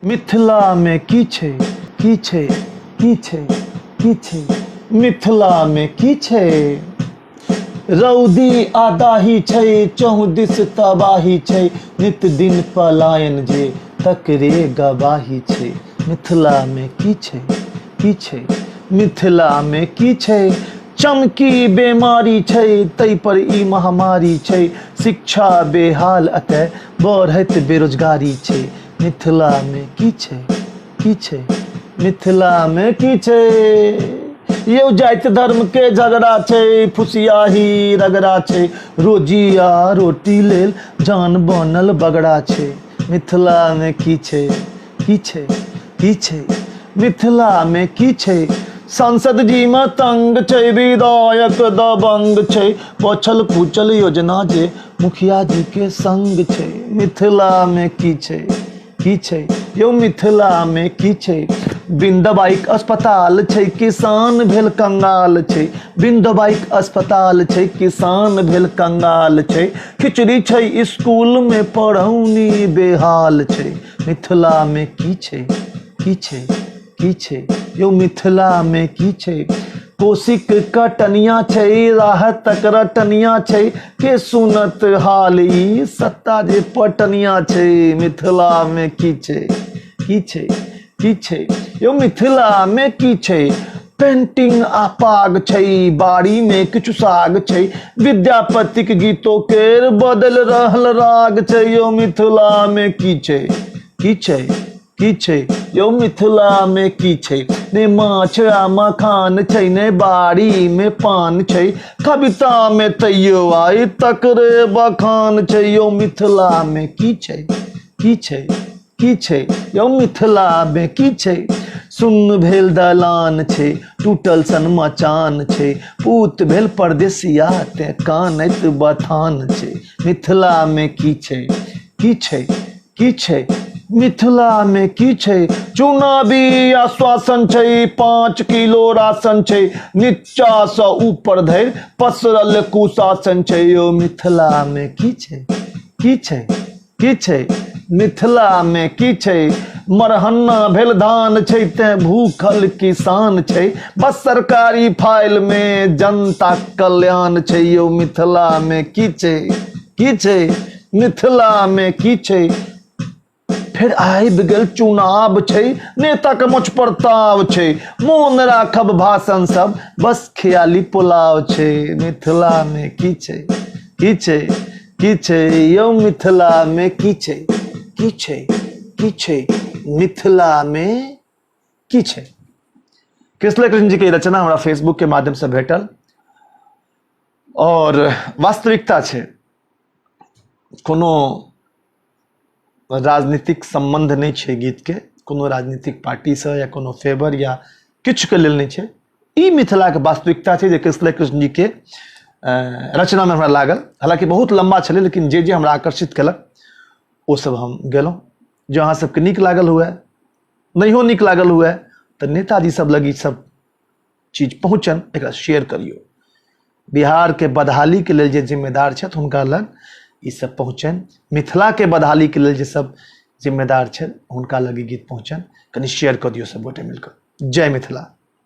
मिथिलामे की छै, की छै, की छै, की छै, मिथिलामे की छै? रौदी आ दाही छै, चहुँ दिस तबाही छै, नित दिन पलायन जे तकरे गवाही छै। मिथिलामे की छै, की छै, मिथिलामे की छै? चमकी बेमारी छै, ताहि पर ई महामारी छै, शिक्षा बेहाल एतय बढ़ैत बेरोजगारी छै। मिथिलामे की छै, की छै, मिथिलामे की छै? यौ जाति धर्म के झगड़ा छै, फुसियाही रगड़ा छै, रोजी आ रोटी लेल जान बनल बगड़ा छै। मिथिलामे की छै, की छै, की छै, मिथिलामे की छै? सांसद जी मे तंग छै, विधायक दबंग छै, बचल कुचल योजना जे मुखिया जी के संग छै। मिथिलामे की छै, की छै, यौ मिथिलामे की छै? बिन दवाइक अस्पताल छै, किसान भेल कंगाल छै, बिन दवाइक अस्पताल छै, किसान भेल कंगाल छै, खिचड़ी छै स्कूलमे पढ़ौनी बेहाल छै। मिथिलामे की छै, की छै, की छै, यौ मिथिलामे की छै? कोशीक कटनिया छै, राहतक रटनिया छै, के सुनत हाल ई सत्ता जे पटनिया छै। मिथिलामे की छै, की छै, की छै, यौ मिथिलामे की छै? पेंटिंग आ पाग छै, बाड़ीमे किछु साग छै, विद्यापतिक गीतो केर बदलि रहल राग छै। यौ मिथिलामे की छै, की छै, की छै, यौ मिथिलामे की छै? ने माछ आ मखान छै, ने बाड़ीमे पान छै, कवितामे तैयो आइ तकरे बखान छै। यौ मिथिलामे की छै, की छै, की छै, यौ मिथिलामे की छै? सुन्न भेल दलान छै, टूटल सन मचान छै, पूत भेल परदेसिया तें कानैत बथान छै। मिथिलामे की छै, की छै, की छै, मिथिलामे की छै? चुनावी आश्वासन छै, 5 किलो राशन छै, नीचासँ ऊपर धरि पसरल कुशासन छै। यौ मिथिलामे की छै, की छै, की छै, मिथिलामे की छै? मरहन्ना भेल धान छै, तें भूखल किसान छै, बस सरकारी फाइलमे जनता कल्याण छै। यौ मिथिलामे की छै, की छै, मिथिलामे की छै? फेर आबि गेल चुनाव छै, नेताके मोछ प्रताप छै, मोन राखब भाषण सब बस खियाली पुलाव छै। मिथिलामे की छै, की छै, की छै, यौ मिथिलामे की छै, की छै, की छै, मिथिलामे की छै? कृष्ण कृष्ण जी के रचना हमरा फेसबुक के माध्यम से भेटल और वास्तविकता छै, कोनो राजनीतिक सम्बन्ध नहि छै गीतके, कोनो राजनीतिक पार्टीसँ या कोनो फेवर या किछुके लेल नहि छै। ई मिथिलाके वास्तविकता छै जे कृष्ण कृष्ण जीके रचनामे हमरा लागल। हालाँकि बहुत लम्बा छलै, लेकिन जे जे हमरा आकर्षित केलक ओ सब हम गेलहुँ। जँ अहाँ सबके नीक लागल हुए, नहियो नीक लागल हुए, तऽ नेताजी सब लग ई सब चीज पहुँचन, एकरा शेयर करियौ। बिहारके बदहालीके लेल जे जिम्मेदार छथि हुनका लग ई सब पहुँचनि, मिथिलाके बदहालीके लेल जे सब जिम्मेदार छथि हुनका लग ई गीत पहुँचनि। कनि शेयर कऽ दियौ सब गोटे मिलकऽ। जय मिथिला।